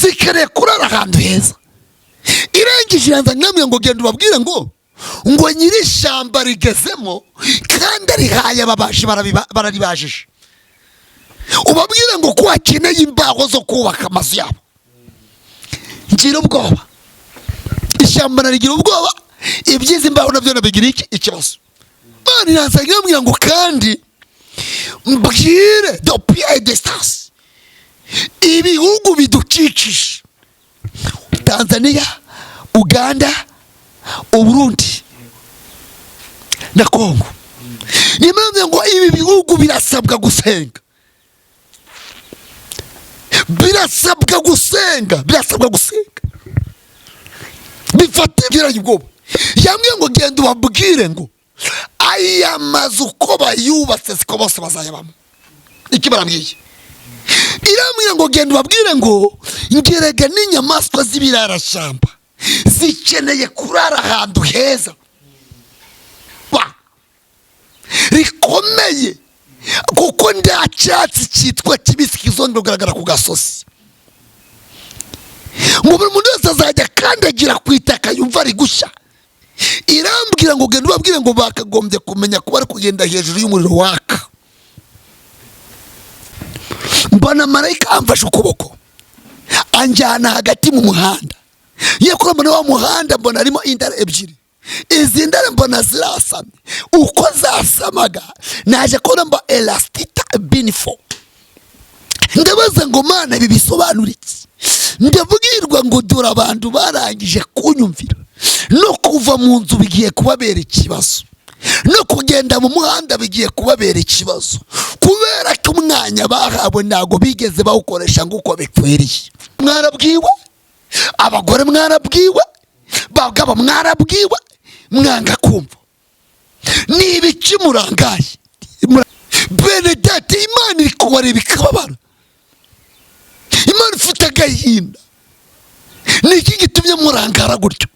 Zikeneye kurara ahantu heza. Irangije iranza nkamwe ngo genda ubabwire ngo nyiri ishyamba rigezemo kandi arihaye ababaji bararibajije. Ubabwire ngo ko hakeneye imbaho zo kubaka amazu yabo. Ngira ubwoba, ishyamba narigira ubwoba, ibyiza imbaho nabyo nabigira ikibazo. Imana iraza irambwira ngo kandi mbwire de pied distance ibihugu bidukikije, Tanzania, Uganda, Uburundi na Kongo. Niyo mpamvu ngo ibi bihugu birasabwa gusenga, birasabwa gusenga, birasabwa gusenga. Bifata ibiranye ubwoba. Yambwiye ngo genda ubabwire ngo aya mazu uko bayubatse siko bose bazayabamo. Iki barambwiye? Irambwira ngo genda ubabwire ngo ngerega n'inyamaswa z'ibirarashyamba zikeneye kurara ahantu heza rikomeye, kuko nta cyatsi cyitwa kibisi kizongera kugaragara ku gasozi. Ngo buri muntu wese azajya akandagira ku itaka yumva ari gushya. Irambwira ngo genda ubabwire ngo bakagombye kumenya kuba ari kugenda hejuru y'umuriro waka. Mbona marayika amfashe ukuboko anjyana hagati mu muhanda. Ye mbona wa muhanda mbona harimo intare ebyiri. Izi ndare mbona zirasamye. Uko zasamaga naje kubona mba elastita binifo. Ndabaza ngo Mana ibi bisobanura iki? Ndabwirwa ngo dore abantu barangije kunyumvira, no kuva mu nzu bigiye kubabera ikibazo, no kugenda mu muhanda bigiye kubabera ikibazo, kubera ko umwanya bahawe ntabwo bigeze bawukoresha nk'uko bikwiriye. Mwarabwiwe, abagore mwarabwiwe, bagabo mwarabwiwe, mwanga kumva. Ni ibiki murangaye? Bene data, Imana iri kubareba ikababara. Imana ifite agahinda. Ni iki gitumye murangara gutyo?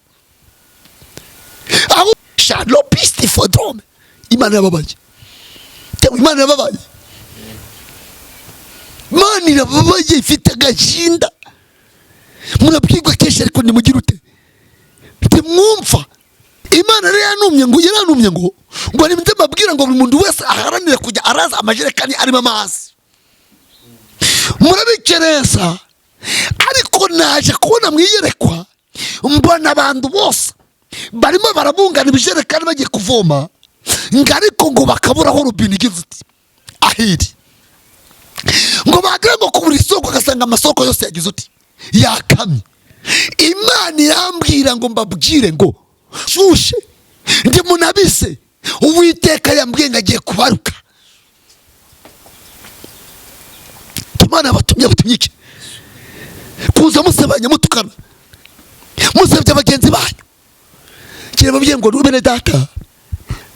Aho shalopiste fodrome, Imana irababaye. Imana irababaye. Imana irababaye, ifite agahinda. Murabwirwa kenshi ariko ntimugire ute, ntimwumva. Imana rero yanumye ngo yaranumye ngo nimze mbabwira ngo buri muntu wese aharanire kujya araza amajerekani arimo amazi. Murabikerensa, ariko naje kubona mwiyerekwa mbona abantu bose barimo barabungana ibijerekani bagiye kuvoma, ngo ariko ngo bakaburaho rubine igize uti ahiri, ngo bagere ngo kubura isoko, ugasanga amasoko yose yagize uti yakamye. Imana irambwira ngo mbabwire ngo shushe ndi munabise, Uwiteka yambwiye ngo agiye kubaruka. Imana batumye batumye iki? Kuza musebanya mutukana, musebya bagenzi banyu. Kirababwiye ngo bene data,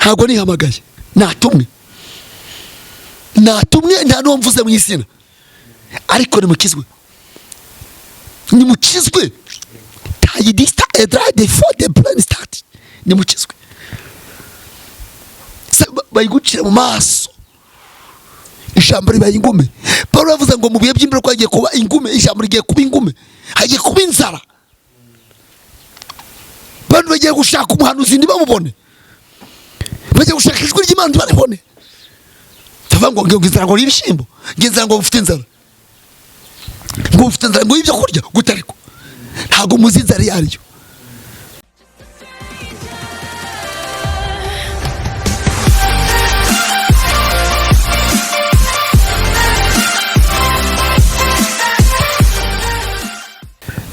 ntabwo nihamagaye, natumwe, natumwe, nta n'uwo mvuze mu izina, ariko nimukizwe, nimukizwe. Tayidista edra de fo de plan start, nimukizwe. Bayigucira mu maso, ijambo ribaye ingume. Paulo yavuze ngo mu bihe by'imbeho hagiye kuba ingume, ijambo rigiye kuba ingume, hagiye kuba inzara. Abantu bagiye gushaka umuhanuzi ntibamubone, bagiye gushaka ijwi ry'Imana ntibaribone. Tuvuga ngo inzara ngo y'ibishyimbo, ngo inzara ngo mufite inzara, ngo mufite inzara ngo y'ibyo kurya gute? Ariko ntabwo muzi inzara iyo ariyo.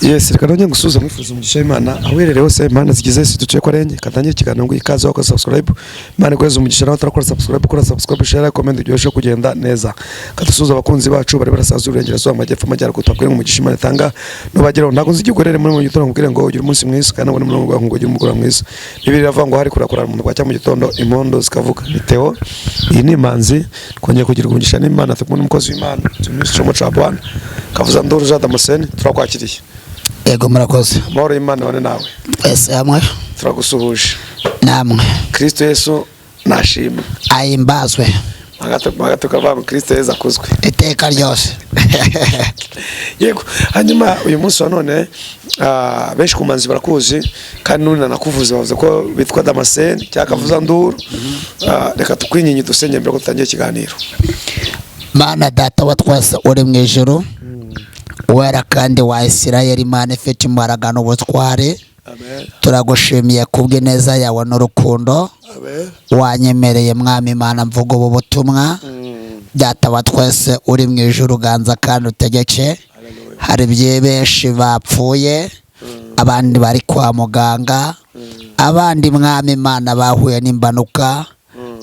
Yes, reka nongere ngusuhuze mwifuza umugisha w'Imana aho uherereye hose, Imana zigize isi duciye ko arenge. Katangira ikiganiro ngo ikaze wakora subscribe, Imana iguheze umugisha. Nawe utarakora subscribe, kora subscribe, share, comment, ibyo kugenda neza. Kadusuhuza abakunzi bacu bari barasaza uburengerazuba, amajyepfo, amajyaruguru, tubabwire ngo umugisha Imana itanga nubageraho. Ntabwo nzi igihe uherereye muri mu gitondo nkubwire ngo ugire umunsi mwiza, kandi nabone muri ngo ugire umugoroba mwiza. Bibiliya iravuga ngo hari kurakurara umuntu bwacya mu gitondo impondo zikavuga. Ni Theo, iyi ni Imanzi, twongeye kugira umugisha n'Imana, turi kumwe n'umukozi w'Imana Tumishi Chabwana Kavuza Nduru Jean Damascene, turakwakiriye. Yego, murakoze. Amahoro y'Imana bane nawe. Twese hamwe. Turagusuhuje. Namwe. Kristo Yesu nashimwe. Ahimbazwe. Tukavuga ngo Kristo Yezu akuzwe iteka ryose. Yego, hanyuma uyu munsi wa none benshi ku manzi barakuzi, kandi n'undi nanakuvuze, bavuze ko bitwa Damascene cyangwa Kavuzanduru. Reka tukwinginge dusenge mbere ko dutangira ikiganiro. Mana Data wa twese uri mu ijuru, wera kandi wa Isirayeli, Imana ifite imbaraga n'ubutware, Amen. turagushimiye kubw'ineza yawe n'urukundo Amen. wanyemereye. Mwami Imana, mvuga ubu butumwa. Data wa twese uri mu ijuru, ganza kandi utegeke. Hari benshi bapfuye, abandi bari kwa muganga, abandi, Mwami Imana, bahuye n'impanuka,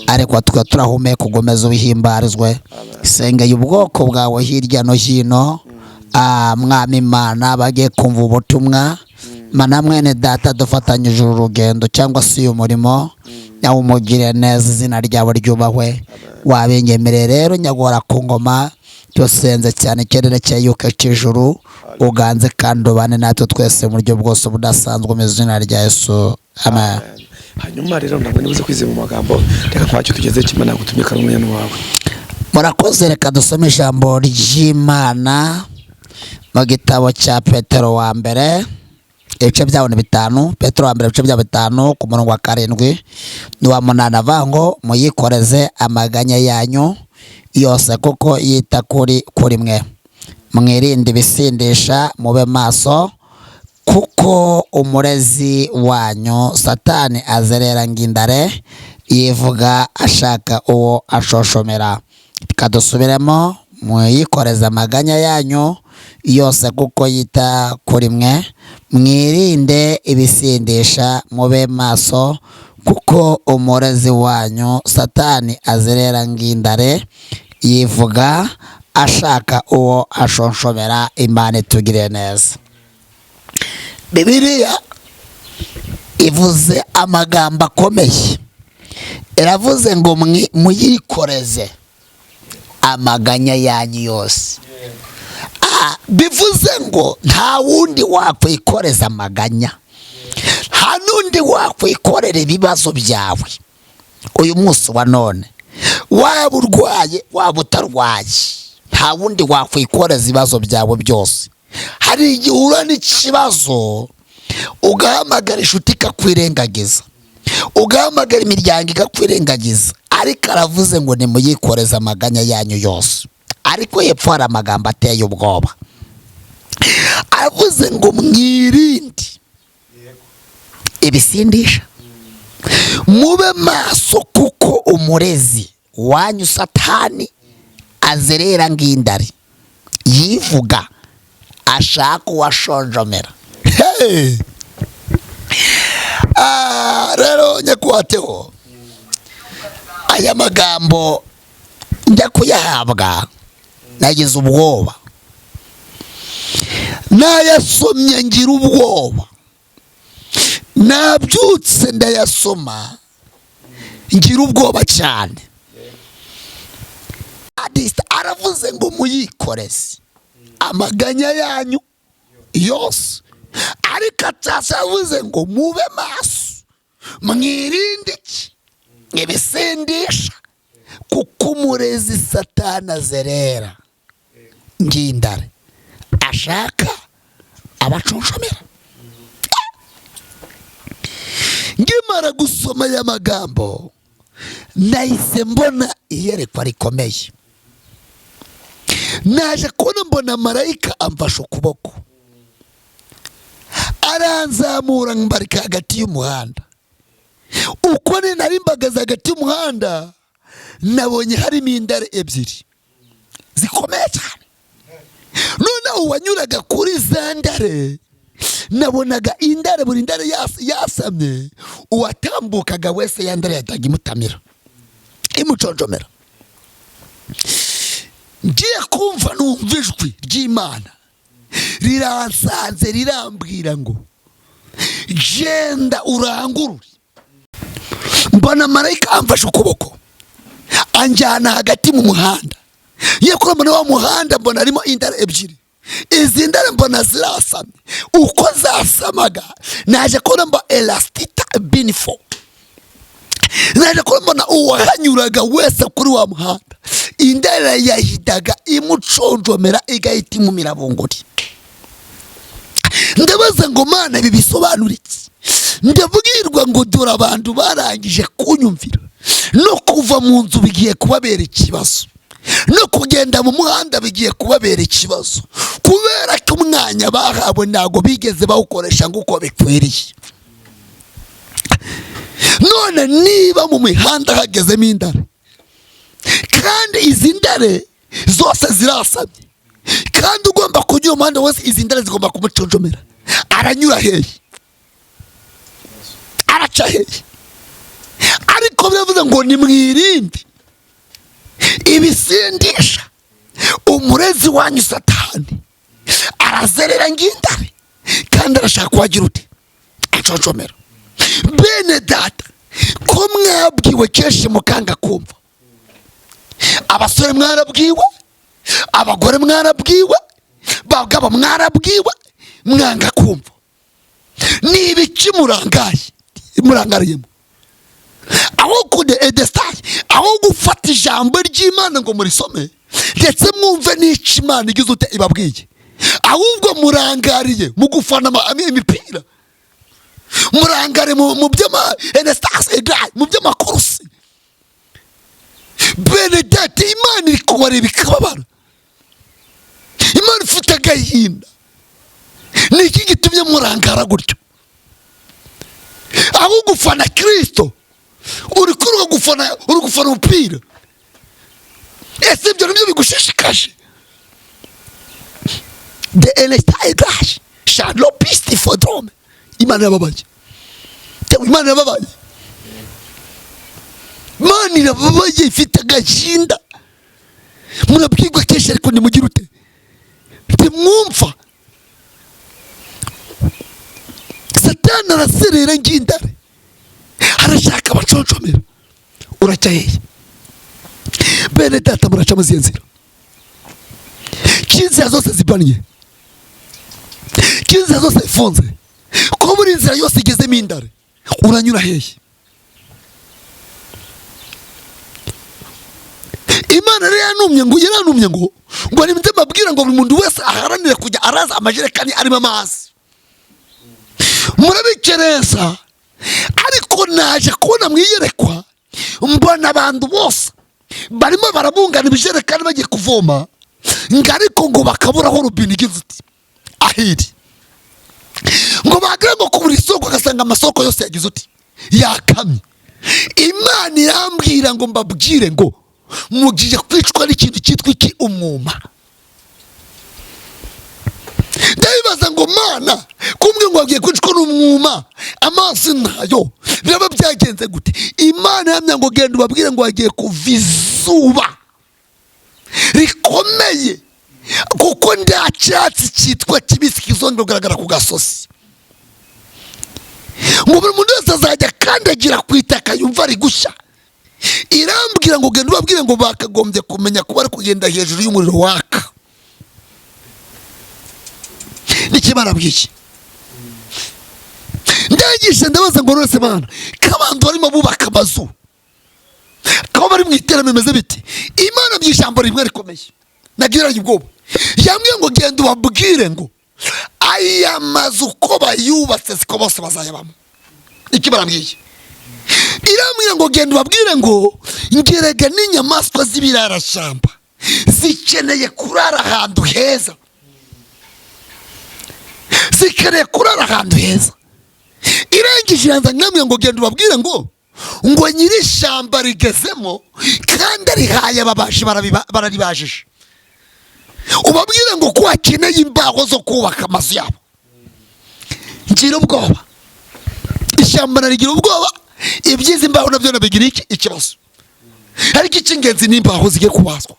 ariko twe turahumeka, ugomeza ubihimbarizwe. Sengeye ubwoko bwawe hirya no hino. Mwami Imana, bagiye kumva ubutumwa. Mana, mwene Data dufatanyije uru rugendo cyangwa se uyu murimo, nawe umugire neza, izina ryawe ryubahwe. Wabinyemereye rero, nyagora ku ngoma, dusenze cyane ikirere cya yuko cy'ijuru, uganze kandi ubane natwe twese mu buryo bwose budasanzwe, mu izina rya Yesu, amen. Hanyuma rero ntabwo nibuze kwizera mu magambo, reka nkwacyo tugeze kimwe nagutumye kari umwanya wawe. Murakoze. Reka dusome ijambo ry'Imana mu gitabo cya Petero wa mbere, ibice byawo ni 5. Petero wa mbere, ibice bya 5, ku murongo wa 7 n'uwa 8, avuga ngo: "Muyikoreze amaganya yanyu yose, kuko yita kuri mwe. Mwirinde ibisindisha, mube maso, kuko umurezi wanyu Satani azerera ngindare yivuga, ashaka uwo ashoshomera." Reka dusubiremo: "Muyikoreze amaganya yanyu yose, kuko yita kuri mwe. Mwirinde ibisindisha, mube maso, kuko umurezi wanyu Satani azerera ngindare yivuga, ashaka uwo ashonshomera." Imana itugire neza. Bibiliya ivuze amagambo akomeye, iravuze ngo muyikoreze amaganya yanyu yose. Bivuze ngo nta wundi wakwikoreza amaganya, nta n'undi wakwikorera ibibazo byawe. Uyu munsi wa none, waba urwaye, waba utarwaye, nta wundi wakwikoreza ibibazo byawe byose. Hari igihe uhura n'ikibazo, ugahamagara inshuti ikakwirengagiza, ugahamagara imiryango ikakwirengagiza, ariko aravuze ngo nimuyikoreze amaganya yanyu yose. Ariko hepfo hari amagambo ateye ubwoba, aravuze ngo mwirinde ibisindisha, mube maso, kuko umurezi wanyu Satani azerera ngindari yivuga, ashaka uwashonjomera. Hey! Rero nyakubahwa, aya magambo njya kuyahabwa nagize ubwoba, nayasomye ngira ubwoba, nabyutse ndayasoma ngira ubwoba cyane. Adisita aravuze ngo muyikoreze amaganya yanyu yose, ariko atasa yavuze ngo mube maso, mwirinde iki? Ibisindisha, kuko umurezi Satana azerera ngindare, ashaka abaconshomera. Nkimara gusoma aya magambo, nahise mbona iyerekwa rikomeye. Naje kubona, mbona marayika amfashe ukuboko, aranzamura, mbarika hagati y'umuhanda. Uko ni nari mbagaze hagati y'umuhanda, nabonye harimo indare ebyiri zikomeye cyane. Noneho uwanyuraga kuri za ndare, nabonaga indare, buri ndare yasamye, uwatambukaga wese ya ndare yahitaga imutamira, imuconjomera. Ngiye kumva, numva ijwi ry'Imana riransanze, rirambwira ngo: "Genda urangurure." Mbona marayika amfashe ukuboko, anjyana hagati mu muhanda. Iyo kuri mbona wa muhanda, mbona harimo indare ebyiri. Izi ndare mbona zirasamye. Uko zasamaga, naje kubona mba elastita binifo. Naje kubona uwahanyuraga wese kuri wa muhanda, indare yahitaga imuconjomera, igahita imumira bunguri. Ndabaza ngo: "Mana, ibi bisobanura iki?" Ndabwirwa ngo: "Dore abantu barangije kunyumvira, no kuva mu nzu bigiye kubabera ikibazo, no kugenda mu muhanda bigiye kubabera ikibazo, kubera ko umwanya bahawe ntabwo bigeze bawukoresha nk'uko bikwiriye." None niba mu mihanda hagezemo indare, kandi izi ndare zose zirasamye, kandi ugomba kunyura umuhanda wese izi ndare zigomba kumuconjomera, aranyura hehe? Araca hehe? Ariko biravuze ngo: "Nimwirinde ibisindisha, umurezi wanyu Satani arazerera ng'intare, kandi arashaka kuhagira ute aconjomera." Bene data, ko mwabwiwe kenshi mukanga kumva? Abasore mwarabwiwe, abagore mwarabwiwe, bagabo mwarabwiwe, mwanga kumva. Ni ibiki murangaye, murangariyemo? Aho kude edesitari, aho gufata ijambo ry'Imana ngo murisome, ndetse mwumve n'icyo Imana igize ute ibabwiye, ahubwo murangariye mu gufana imipira, murangare mu by'ama edesitari, mu by'amakurusi. Bene data, Imana iri kubareba ikababara, Imana ifite agahinda. Ni iki gitumye murangara gutyo? Aho gufana Kirisito, uri kuri gufana, uri gufana umupira. Ese ibyo nibyo bigushishikaje? De elesta egaje shalopiste fodrome. Imana irababaye, Imana irababaye, Imana irababaye, ifite agahinda. Murabwirwa kenshi, ariko ntimugire ute, ntimwumva. Satani araserera ng'indare, arashaka abaconshomera. Uracya hehe, bene data? Muraca mu zihe nzira k'inzira zose zibannye, k'inzira zose zifunze, ko buri nzira yose igezemo indare? Uranyura hehe? Imana rero yanumye ngo, yaranumye ngo nimze mbabwira ngo buri muntu wese aharanire kujya araza amajerekani arimo amazi. Murabikerensa, ariko naje kubona mu iyerekwa, mbona abantu bose barimo barabungana ibijerekani bagiye kuvoma, ngo ariko ngo bakaburaho robine igize uti ahiri, ngo bagere ngo ku buri soko, ugasanga amasoko yose yagize uti yakamye. Imana irambwira ngo mbabwire ngo mugiye kwicwa n'ikintu cyitwa iki? Umwuma. Ndabibaza ngo: "Mana, kumwe ngo bagiye kwicwa n'umwuma, amazi ntayo, biraba byagenze gute?" Imana yamya ngo: "Genda ubabwire ngo bagiye kuva izuba rikomeye, kuko nta cyatsi cyitwa kibisi kizongera kugaragara ku gasozi, ngo buri muntu wese azajya akandagira ku itaka yumva ari gushya." Irambwira ngo: "Genda ubabwire ngo bakagombye kumenya kuba bari kugenda hejuru y'umuriro waka." Niki barabwiye? Ndagisha, ndabaza ngo: "None Mana, ko abantu barimo bubaka amazu, ko bari mu iterambere, bimeze biti?" Imana mu ijambo rimwe rikomeye nagiranye ubwoba yambwiye ngo: "Genda ubabwire ngo aya mazu uko bayubatse siko bose bazayabamo." Iki barambwiye? Irambwira ngo: "Genda ubabwire ngo ngerega n'inyamaswa z'ibirarashyamba zikeneye kurara ahantu heza, zikeneye kurara ahantu heza." Irangije iranza nkamwe ngo: "Genda ubabwire ngo nyiri ishyamba rigezemo, kandi arihaye ababaji, bararibajije. Ubabwire ngo ko hakeneye imbaho zo kubaka amazu yabo." Ngira ubwoba, ishyamba narigira ubwoba, ibyiza imbaho nabyo nabigira iki ikibazo. Ariko icy'ingenzi ni imbaho zigiye kubazwa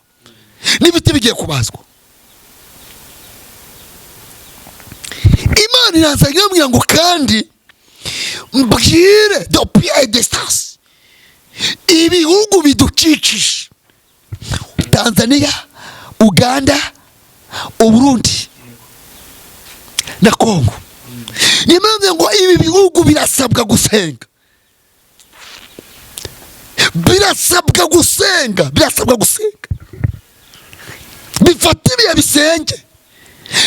n'ibiti bigiye kubazwa. Imana iraza irambwira ngo: "Kandi mbwire de pied distance ibihugu bidukikije, Tanzania, Uganda, Uburundi na Kongo." Niyo mpamvu ngo ibi bihugu birasabwa gusenga. Birasabwa gusenga, birasabwa gusenga. Bifata ibihe bisenge,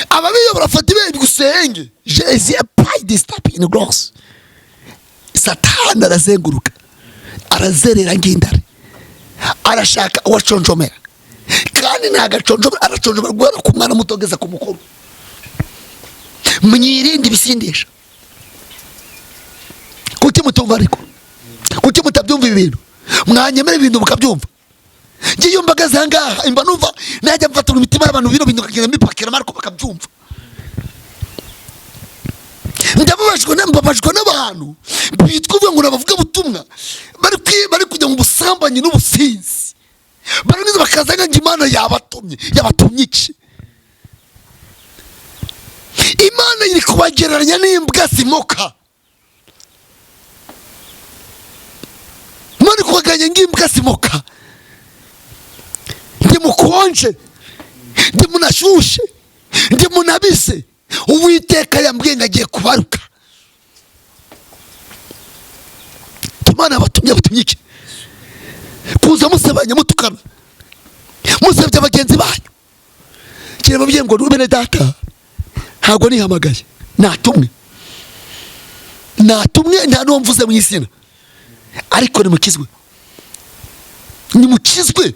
ababiyobora bafata ibihe bigusenge. Jésus pas disturb in gross. Satani arazenguruka, arazerera ngindare, arashaka uwaconjomera, kandi ntagaconjomera, araconjomera guhera ku mwana muto ageza ku mukuru. Mwirinde ibisindisha. Kuki mutumva? Ariko kuki mutabyumva ibi bintu? Mwanyemera ibintu mukabyumva. Ngiye mbagaze aha ngaha, imba numva najya mfatura imitima y'abantu, bino bintu nkagenda mbipakira ariko bakabyumva. Ndababajwe, mbabajwe n'abantu bitwa uvuga ngo ni abavugabutumwa bari kujya mu busambanyi n'ubusinzi, barangiza bakaza ngo Imana yabatumye. Yabatumye iki? Imana iri kubagereranya n'imbwa zimoka. Imana iri kubagereranya nk'imbwa zimoka. Ndimukonje, ndimunashushe, ndimunabise. Uwiteka yambwiye ngo agiye kubaruka. Imana yabatumye, yabatumye iki? Kuza musebanya, mutukana, musebya bagenzi banyu. Kirababwiye ngo bene data, ntabwo nihamagaye, natumwe, natumwe, nta n'uwo mvuze mu izina, ariko nimukizwe, nimukizwe.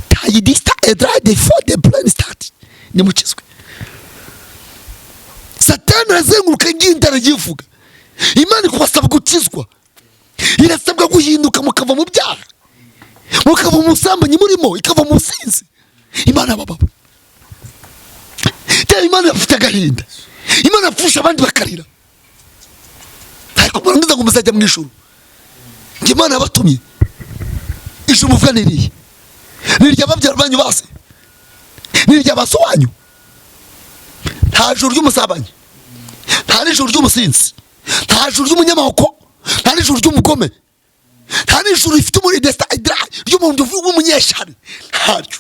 Tayidista edra de fo de plan start. Nimukizwe. Satani arazenguruka ngindara yivuga. Imana ikubasaba gukizwa, irasabwa guhinduka, mukava mu byaha, mukava mu busambanyi murimo, ikava mu businzi. Imana bababa cyangwa Imana bafite agahinda, Imana yapfusha abandi bakarira, ariko murangiza ngo muzajya mu ijuru. Ngo Imana yabatumye. Ijuru muvuga ni irihe? Ni irya babyara banyu base? Ni irya ba so wanyu? Nta juru ry'umusambanyi, nta n'ijuru ry'umusinzi, nta juru ry'umunyamaboko, nta n'ijuru ry'umugome, nta n'ijuru rifite muri desita ry'umuntu w'umunyeshari, ntaryo.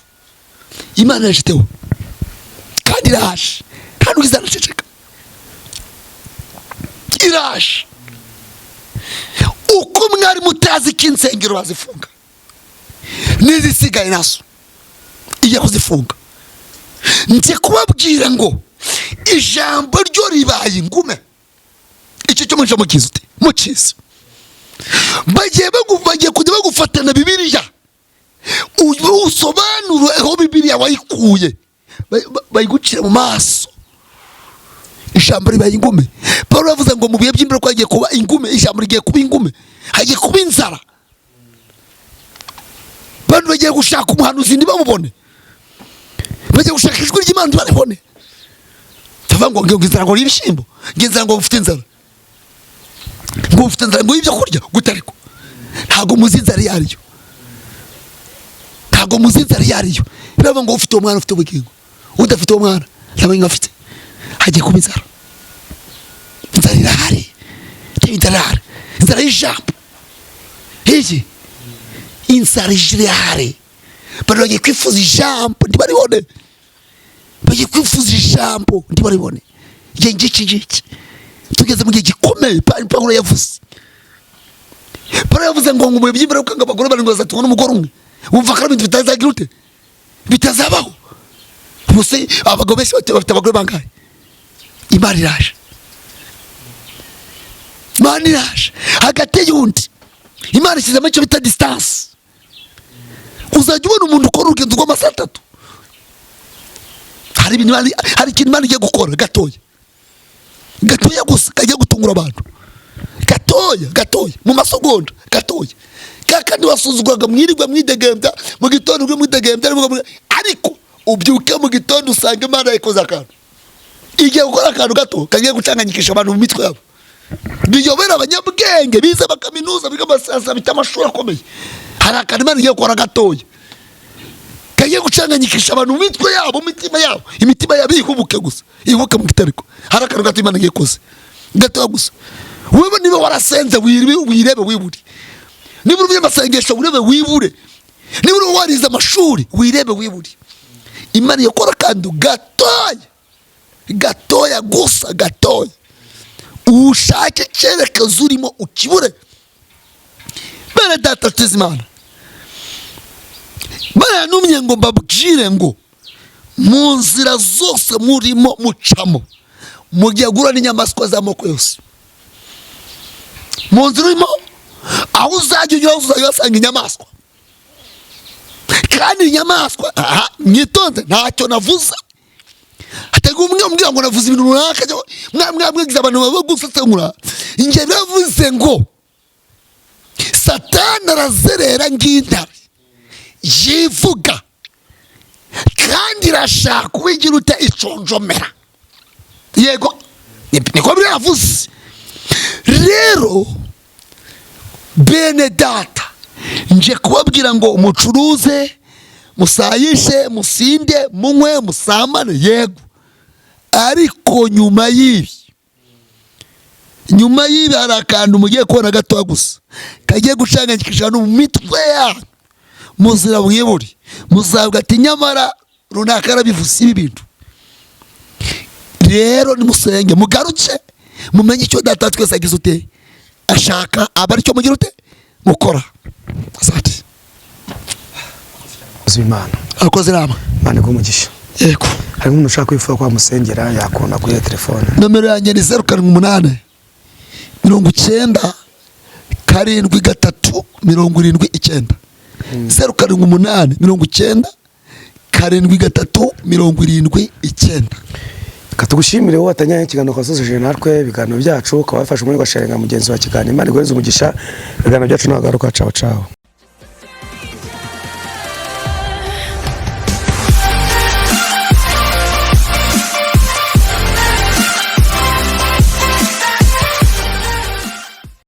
Imana yashiteho kandi iraje, kandi izanaceceka, iraje. Uko mwari mutazi ko insengero bazifunga, n'izisigaye nazo ijya kuzifunga. Nje kubabwira ngo ijambo ryo ribaye ingume. Icyo cyo muje mukizi ute mukizi? Bagiye kujya bagufatana Bibiliya, usobanure aho Bibiliya wayikuye, bayigucira mu maso. Ijambo ribaye ingume. Paul yavuze ngo mu bihe by'imbeho hagiye kuba ingume. Ijambo rigiye kuba ingume, hagiye kuba inzara. Abantu bagiye gushaka umuhanuzi ntibamubone, bagiye gushaka ijwi ry'Imana ntibaribone. Tuvuga ngo inzara ngo y'ibishyimbo, ngo inzara, ngo ufite inzara, ngo ufite inzara ngo y'ibyo kurya gute? Ariko ntabwo muzi inzara iyo ariyo, ntabwo muzi inzara iyo ariyo. Biravuga ngo ufite uwo mwana ufite ubugingo, udafite uwo mwana nta bugingo afite. Hagiye kuba inzara, inzara irahari, inzara irahari, inzara y'ijambo. Iyi inzara irahari. Bari bagiye kwifuza ijambo ntibaribone, bagiye kwifuza ijambo ntibaribone. Igihe ngiki ngiki tugeze mu gihe gikomeye. Pawulo yavuze, Pawulo yavuze ngo mu bihe by'imperuka ngo abagore barindwi bazatungwa n'umugore umwe. Wumva ko ari ibintu bitazagira ute? Bitazabaho. Ubuse abagabo benshi bafite abagore bangahe? Imana iraje, Imana iraje hagati y'undi. Imana ishyizemo icyo bita distance. Uzajya ubona umuntu ukora urugendo rw'amasaha 3. Hari ibintu, hari ikintu Imana igiye gukora gatoya gatoya gusa, kagiye gutungura abantu gatoya gatoya, mu masegonda gatoya. Kandi wasuzuguraga, mwirirwa mwidegembya mu gitondo, uri mwidegembya, ariko ubyuke mu gitondo usanga Imana yakoze akantu. Igiye gukora akantu gato kagiye gucanganyikisha abantu mu mitwe yabo, biyobera abanyabwenge bize bakaminuza, biga amasaza, bita amashuri akomeye. Hari akantu Imana igiye gukora gatoya kagiye gucanganyikisha abantu mu mitwe yabo, mu mitima yabo, imitima yabo ihubuke gusa, ihubuke mu gitariko. Hari akantu gato Imana igiye koze gatoya gusa. Wewe niba warasenze wirebe wibure, niba uri umunyamasengesho wirebe wibure, niba uri warize amashuri wirebe wibure. Imana ikora akantu gatoya gatoya gusa, gatoya, ushake icyerekezo urimo ukibure. Bene Bene data tuzimana, barantumye ngo mbabwire ngo mu nzira zose murimo mucamo, mugiye guhura n'inyamaswa z'amoko yose. Mu nzira urimo, aho uzajya unyura hose, uzajya uhasanga inyamaswa. Kandi inyamaswa, aha mwitonze, ntacyo navuze, hatagira umwe umbwira ngo navuze ibintu runaka, mwamwigize abantu baba gusesengura. Njye navuze ngo Satani arazerera ng'intare yivuga, kandi irashaka uwigira ute iconjomera. Yego, niko biravuze. Rero bene data, nje kubabwira ngo mucuruze, musayishe, musinde, munywe, musambane, yego, ariko nyuma y'ibi hari akantu mugiye kubona gatoya gusa kagiye gucanganyikisha mu mitwe yanyu, muzira mwibure, muzavuga ati nyamara runaka yarabivuze ibi bintu. Rero nimusenge, mugaruke, mumenye icyo data twese agize ute ashaka, aba aricyo mugira ute mukora. Asante. Imana. Akoze inama. Imana iguhe umugisha. Yego. Hari umuntu ushaka kwifuza ko wamusengera, yakubona kuri iyo telefone? Nomero yanjye ni 0789 73 79, 0789 73 79. Reka tugushimire wowe watangiranye ikiganiro, ukaba natwe ibiganiro byacu, ukaba wafashe umwanya ugasharinga mugenzi wa kiganiro. Imana iguhereze umugisha. Ibiganiro byacu nagaruka. Cawo cawo.